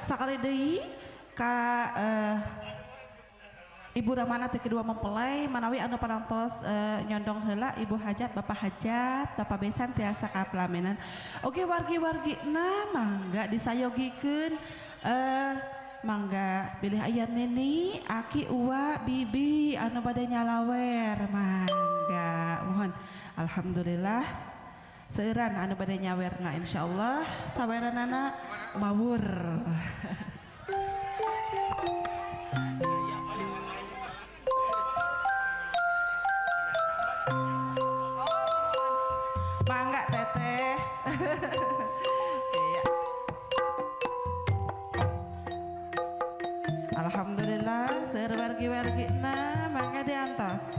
Sakali deui ka Ibu Ramana teh kedua mempelai manawi anu parantos nyondong heula Ibu Hajat, Bapak Hajat, Bapak Besan tiasa ka pelaminan. Oke wargi-wargi na mangga disayogikeun mangga bilih aya nini, aki, uwa, bibi anu bade nyalawer mangga mohon. Alhamdulillah seueuran anu bade nyawerna insyaallah saweranana mawur. Mangga teteh. Iya. Alhamdulillah seueur wargi-wargi na mangga diantos.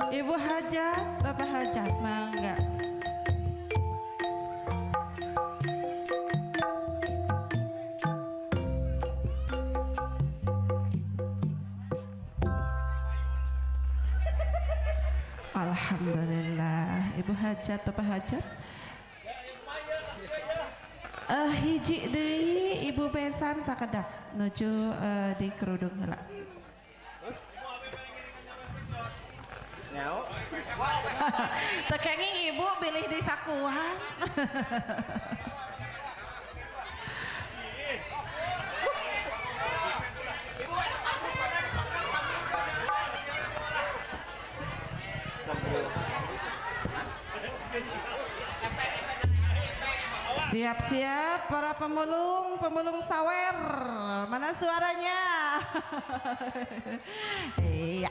Ibu Hajat, Bapak Hajat mangga. Alhamdulillah Ibu Hajat, Bapak Hajat. Hiji deui Ibu Besan sakedap nuju di kerudung heula. Teu kenging ibu bilih di sakuan. Siap-siap para pemulung, pemulung sawer. Mana suaranya? Iya.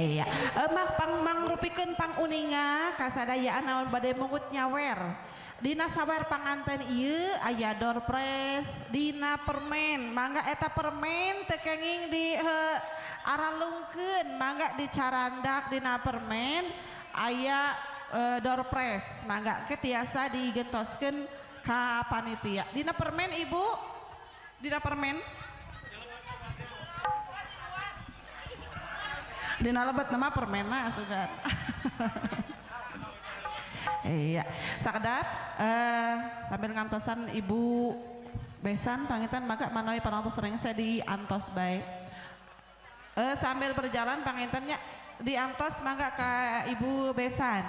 Iya, mak pang mangrupikeun panguninga kasadayaan naon bade mungut nyawer. Dina sawer panganten ieu aya door prize dina permen. Mangga eta permen teu kenging di aralungkeun, mangga dicarandak dina permen aya door prize. Mangga ke tiasa digentoskeun ka panitia. Dina permen Ibu? Dina permen? Dina lebet nama permena sugan. Iya, sakedap sambil ngantosan Ibu Besan pangitan maka manawi panantos rengse di antos bae. Sambil berjalan pangintennya di antos mangga ka Ibu Besan.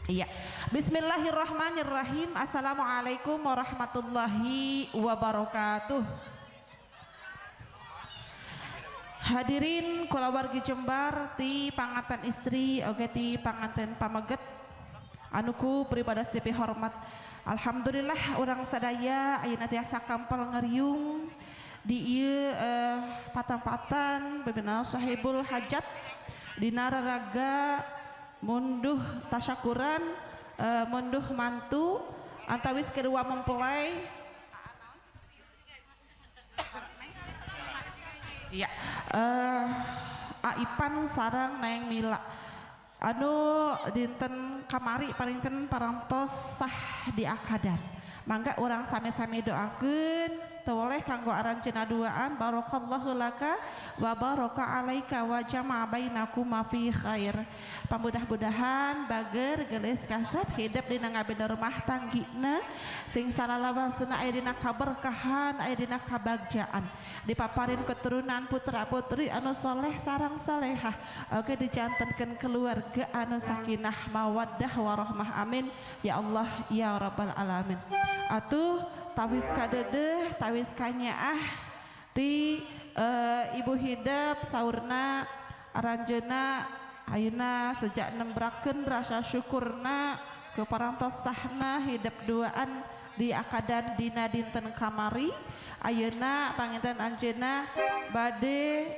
Iya. Bismillahirrahmanirrahim. Assalamualaikum warahmatullahi wabarakatuh. Hadirin kulawargi Jembar ti panganten istri oge ti panganten pameget anuku pribados tipi hormat. Alhamdulillah urang sadaya ayeuna tiasa kampal ngeriung di ieu patang-patan bebina sahibul hajat dina raraga munduh tasyakuran munduh mantu antawis kedua mempelai. Iya, Aipan sareng Neng Mila anu dinten kamari palinten parantos sah di akadan. Mangga urang sami-sami doakeun teu woleh kanggo aranjeunna duaan barakallahu laka wa baraka alaika wa jama'a bainakuma fi khair. Pamudah-mudahan bager geulis kasep hidup dina ngabina rumah tanggina sing salalawasna aya dina kaberkahan aya dina kabagjaan dipaparin keturunan putra putri anu soleh sarang solehah oke dijantenkeun keluarga anu sakinah mawaddah warahmah amin ya Allah ya rabbal alamin. Atuh tawis kadedeh tawis kanyaah ti Ibu Hidep saurna aranjeuna ayeuna sejak nembrakeun rasa syukurna ke parantos sahna hidep duaan di akadan dina dinten kamari ayeuna panginten anjeunna bade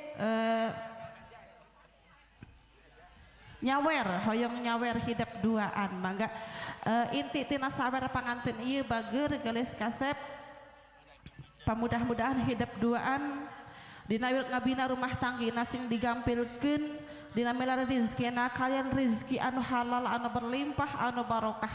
nyawer hoyong nyawer hidep duaan mangga inti tina sawer panganten ieu bager geulis kasep pamudah-mudahan hidep duaan dina ngabina rumah tanggi sing digampilkeun Dina melar rizkina kalian rizki anu halal, anu berlimpah, anu barokah.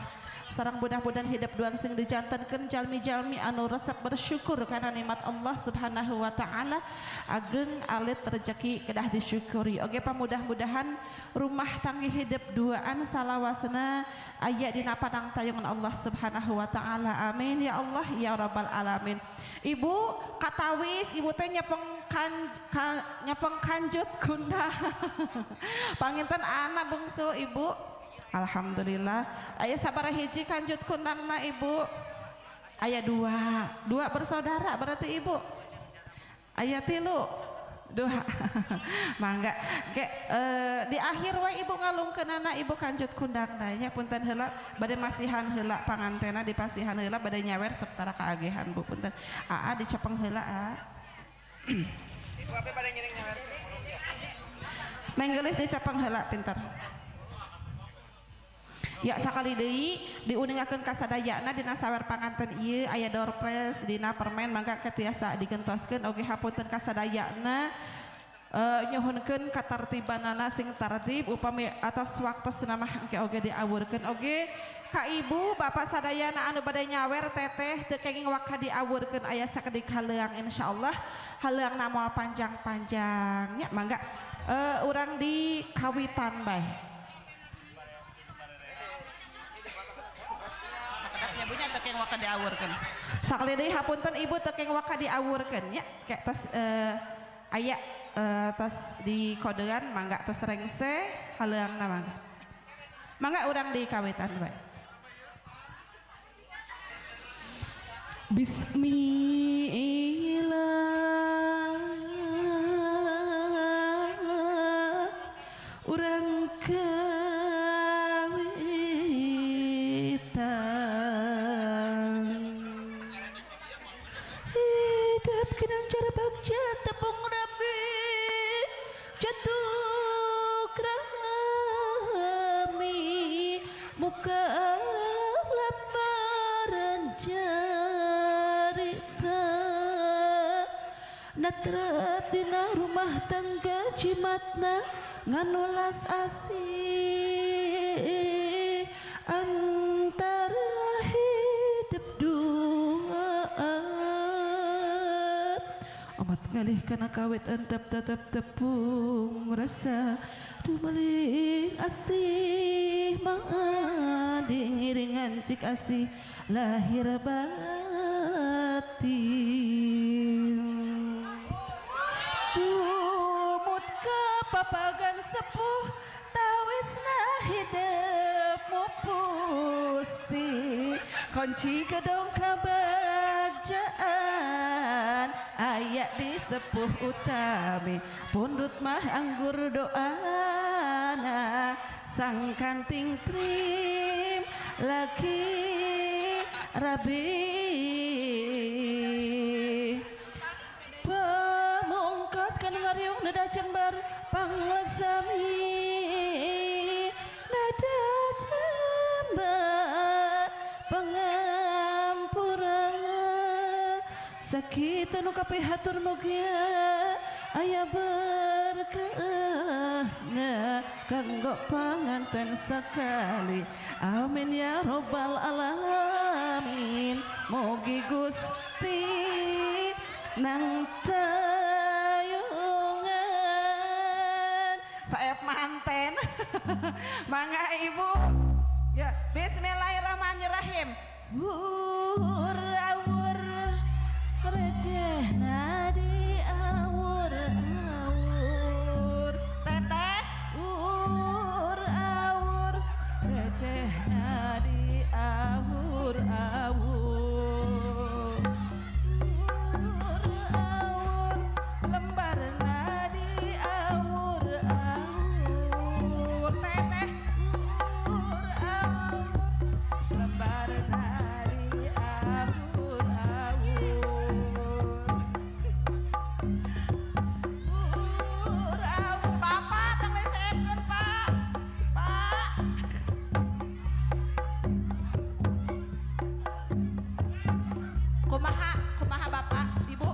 Sareng mudah-mudahan hidup duaan sing dijantenkeun jalmi-jalmi anu resep bersyukur karena nikmat Allah Subhanahu wa taala. Ageng alit rezeki kedah disyukuri. Oge pamudah-mudahan rumah tangga hidup duaan salawasna aya dina padang tayungan Allah Subhanahu wa taala. Amin ya Allah ya rabbal alamin. Ibu katawis ibu teh nyepeng kanjut kundang. Panginten anak bungsu ibu. Alhamdulillah. Aya sabaraha hiji kanjut kundangna ibu? Aya dua. Dua bersaudara berarti ibu. Aya tilu. Dua. Mangga. Ke, di akhir we ibu ngalungkeunana ibu kanjut kundangna nya, punten heula bade masihan heula pangantena, dipasihan heula, bade nyawer sok tara kaagehan bu, punten. Aa dicepeng heula a. Ibu apa pada ngiring nyawer? Neng geulis dicepeng heula pinter. Ya, sakali deui diuningakeun ka sadayana dina sawer panganten ieu aya door prize dina permen, mangga ketiasa digentoskeun. Oge hapunten ka sadayana, nyuhunkeun katartibanana sing tartib, upami atos waktosna mah engke oge diawurkeun. Oge ka ibu bapak sadayana anu bade nyawer, teteh teu kenging waka diawurkeun, aya sakedik haleuang, insyaallah haleuangna moal panjang-panjang nya. Mangga urang di kawitan bae. Sakedapnya bunya teu kenging waka diawurkeun. Sakali deui hapunten ibu, teu kenging waka diawurkeun nya. Kayak tos aya tos di kodean, mangga tos rengse haleuangna, mangga. Mangga urang di kawitan bae. Bismillah urang kawitan, hidup kinanjar bagja tepung rapi jatuh krami muka lambaran carita natrat dina rumah tangga jimatna nganulas asih antara hidup duaan omat ngalih kana kawit entep tetep tepung rasa dumaling asih maading iringan cik asih lahir batin tumut ka papagan sepuh tawisna hidup mupusi kunci gedong kabagjaan aya di sepuh utami pundut mah anggur doana sang kanting trim laki rabi pamungkas kan ngariung nada jember panglaksami nada jember pangampura sakit anu kapihatur mugia aya berkahna kanggo panganten sakali. Amin ya robbal alamin. Mugi Gusti nang tayungan saep manten. Mangga ibu ya, bismillahirrahmanirrahim. Wur awur receh nadi awur awur teteh wur awur receh nadi awur awur wur awur lembar nadi awur awur teteh wur awur lembar nadi awur awur wur awur. Bapak tong diseepkeun, Pak. Pak, kumaha kumaha bapak ibu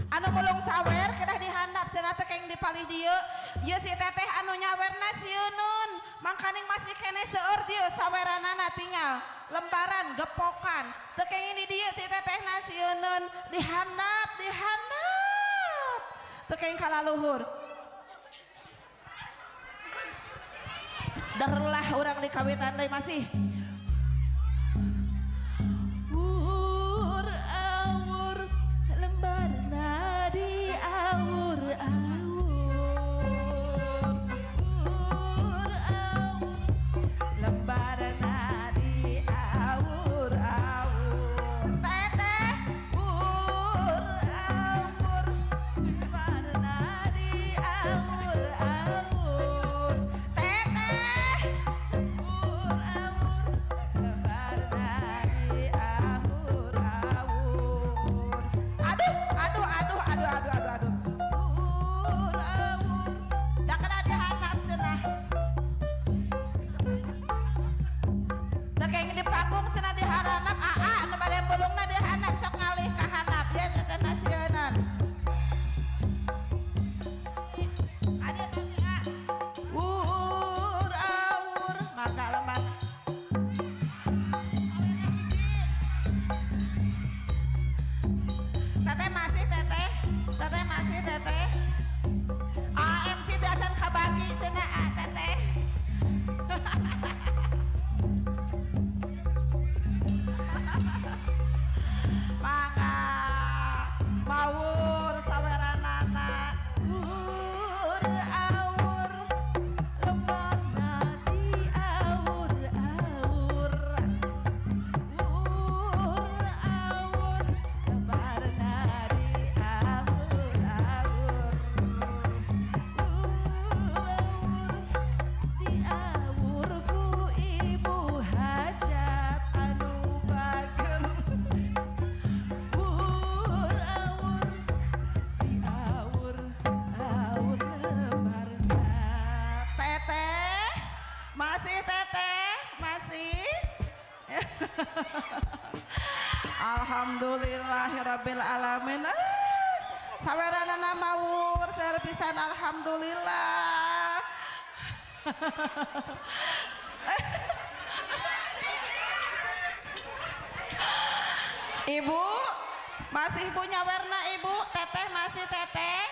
anu mulung sawer kedah dihandap cenah teh keng dipalih dieu. Ieu si teteh. nyawerna sieuneun. Mangkaning masih keneh seueur dieu saweranana tinggal lembaran gepokan. Teu kenging di dieu si tetehna sieuneun dihandap dihandap. Teu kenging kalaluhur. Derlah urang di kawitan deui masih. Wur awur lembarna di awur awur. Wur awur lembarna di awur awur. Teteh wur awur lembarna di awur awur. Teteh wur awur lembarna di awur awur. Aduh, aduh, aduh, aduh, aduh, aduh, aduh. Wur awur. Da kena dihandap cenah. Teu kenging di panggung cenah diharanap aa nu bade mulungna dihandap sok ngalih ka handap ya teteh nasieunan. Ade mangga. Wur awur mangga lembar. Hiji. Teteh masih teteh, teteh masih teteh. AMC dasan kabagi cenah ah teteh. Mangga mawur saweranana. Wur awur lembarna di awur awur. Wur awur lembarna di awur awur. Wur awur di awur ku ibu hajat anu bager. Wur awur di awur awur lembarna. Teteh masih teteh masih. Alhamdulillahirabbil alamin. Ah, saweranana mawur seueur pisan alhamdulillah. Ibu masih punya warna ibu, teteh masih teteh.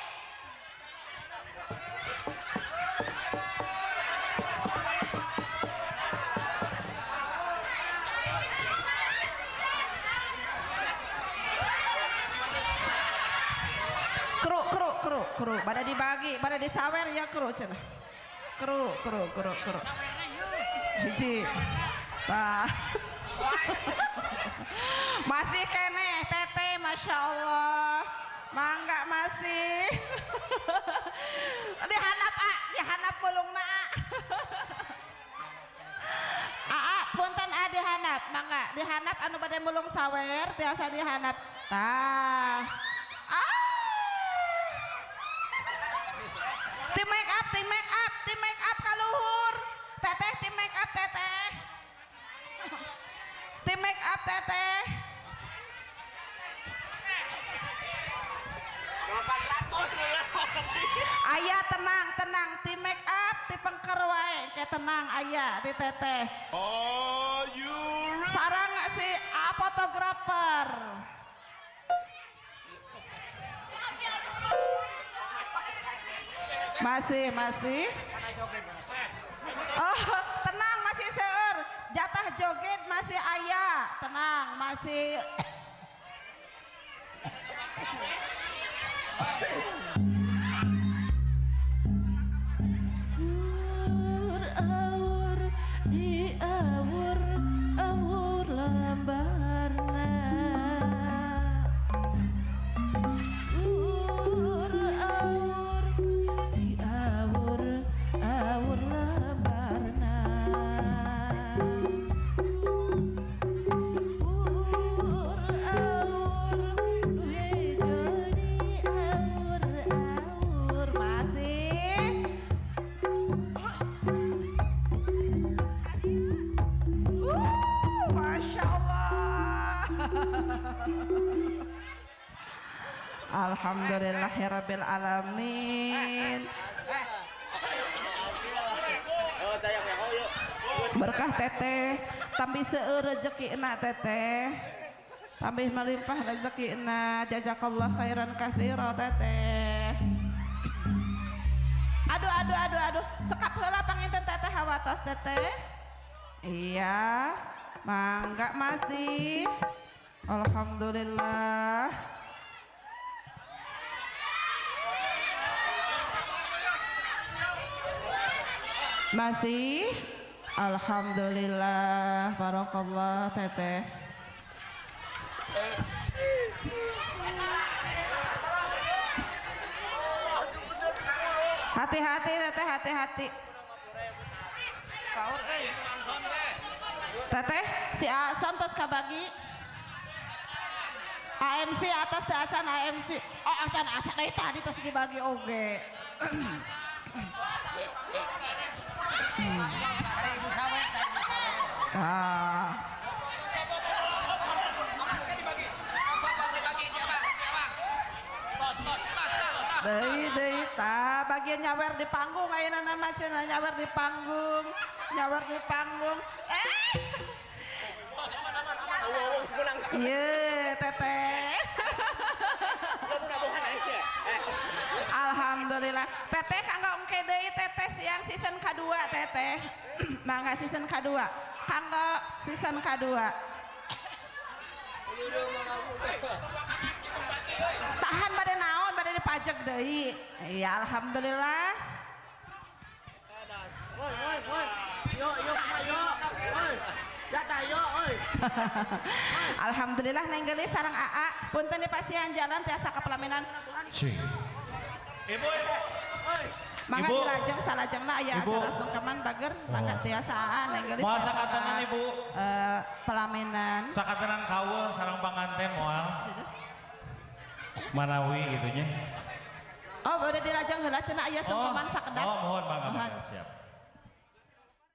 Kru kru kru kru, pada dibagi, pada disawer ya kru cenah. Kru kru kru kru. Hiji. Tah. Masih keneh teteh, masya Allah. Mangga masih. Dihandap a, dihandap mulungna a. Aa, punten a dihandap, mangga dihandap anu bade mulung sawer tiasa dihandap. Tah. Ah. Tim make up, tim make up, tim make up kaluhur. Teteh tim make up teteh. Tim make up teteh. 800 Ayah tenang, tenang, tim make up, ti pengker wae, ke tenang ayah ti teteh. Are you ready? Sarang si A fotografer. Masih, masih. Oh, tenang masih seueur. Jatah joget masih ayah. Tenang, masih. Wur awur di awur awur lambarna. Wur awur di awur awur lambarna. Wur awur nu hejo di awur awur masih. Masya Allah. Alhamdulillahirabbil alamin. Berkah teteh, tambih seueur rezekina teteh. Tambih melimpah rezekina. Jazakallah khairan katsira teteh. Aduh aduh aduh aduh, cekap heula panginten teteh hawatos teteh. Iya, mangga masih. Alhamdulillah. Masih. Alhamdulillah, barakallah teteh. Hati-hati teteh, hati-hati. Teteh, si Ason tos kabagi. AMC atas teh acan AMC. Oh, acan acan deui tadi tos dibagi oge. Ah. Deui deui ta bagian nyawer di panggung ayeuna nama cenah nyawer di panggung, nyawer di panggung. Ye teteh. Alhamdulillah. Teteh kanggo engke deui teteh siang season kadua teteh. Mangga season kadua. Kanggo season kadua. Tahan bade naon bade dipajak deui. Iya alhamdulillah. Woi woi woi. Yo yo yo. Woi. Data yo oi. Alhamdulillah neng geulis sareng AA punten dipasihan jalan tiasa ka pelaminan. Ibu, ibu. Mangga Ibu. dilajeng salajengna aya Ibu. acara sungkeman bager mangga tiasa AA neng geulis. Moal sakatenan ibu. Pelaminan. Sakatenan kaweuh sareng panganten moal. Manawi gitu nya. Oh, udah dilajeng heula cenah aya sungkeman sakedap. Oh, mohon mangga Mohon. mangga siap.